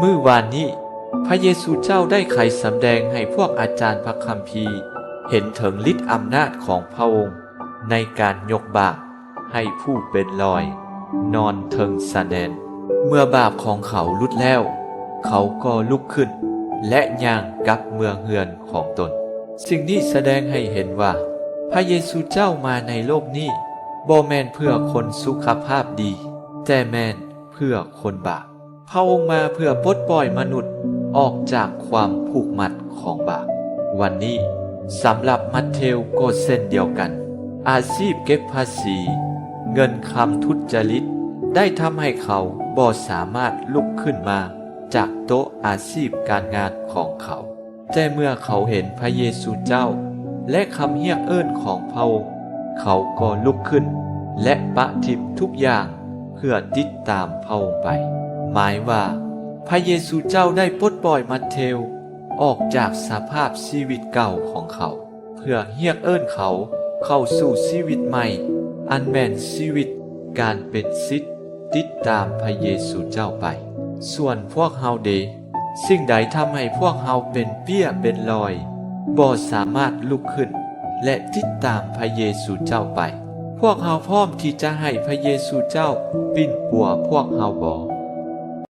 ມື້ວານນີ້ ພະເຢຊູເຈົ້າໄດ້ໄຂສຳແດງໃຫ້ພວກອາຈານພະຄຳພີເຫັນເຖິງລິດອຳນາດຂອງພະອົງໃນການຍົກບາບໃຫ້ຜູ້ເປັນລອຍນອນເທິງສະແໜນ. ເມື່ອບາບຂອງເຂົາຫຼຸດແລ້ວ ເຂົາກໍລຸກຂຶ້ນ ແລະ ຍ່າງກັບເມືອເຮືອນຂອງຕົນ. ສິ່ງນີ້ສະແດງໃຫ້ເຫັນວ່າ ພະເຢຊູເຈົ້າມາໃນໂລກນີ້ ບໍ່ແມ່ນເພື່ອຄົນສຸຂະພາບດີ, ແຕ່ແມ່ນເພື່ອຄົນບາບ. ພະອົງມາເພື່ອປົດປ່ອຍມະນຸດອອກຈາກຄວາມຜູກມັດຂອງບາບ. ວັນນີ້ ສຳລັບມັດເທວກໍເຊັ່ນດຽວກັນ, ອາຊີບເກັບພາສີ, ເງິນຄຳທຸດຈະລິດ ໄດ້ທຳໃຫ້ເຂົາບໍ່ສາມາດລຸກຂຶ້ນມາຈາກໂຕະອາຊີບການງານຂອງເຂົາ. ແຕ່ເມື່ອເຂົາເຫັນພະເຢຊູເຈົ້າ ແລະ ຄຳຮຽກເອີ້ນຂອງພະອົງ, ເຂົາກໍລຸກຂຶ້ນ ແລະ ປະຖິ້ມທຸກຢ່າງເພື່ອຕິດຕາມພະອົງໄປ. ໝາຍວ່າ ພະເຢຊູເຈົ້າໄດ້ປົດປ່ອຍມັດເທວອອກຈາກສະພາບຊີວິດເກົ່າຂອງເຂົາ ເພື່ອຮຽກເອີ້ນເຂົາເຂົ້າສູ່ຊີວິດໃໝ່, ອັນແມ່ນຊີວິດການເປັນສິດຕິດຕາມພະເຢຊູເຈົ້າໄປ. ສ່ວນພວກເຮົາເດ? ສິ່ງໃດທຳໃຫ້ພວກເຮົາເປັນເປ້ຍເປັນລອຍ, ບໍ່ສາມາດລຸກຂຶ້ນ ແລະ ຕິດຕາມພະເຢຊູເຈົ້າໄປ? ພວກເຮົາພ້ອມທີ່ຈະໃຫ້ພະເຢຊູເຈົ້າປິ່ນປົວພວກເຮົາບໍ?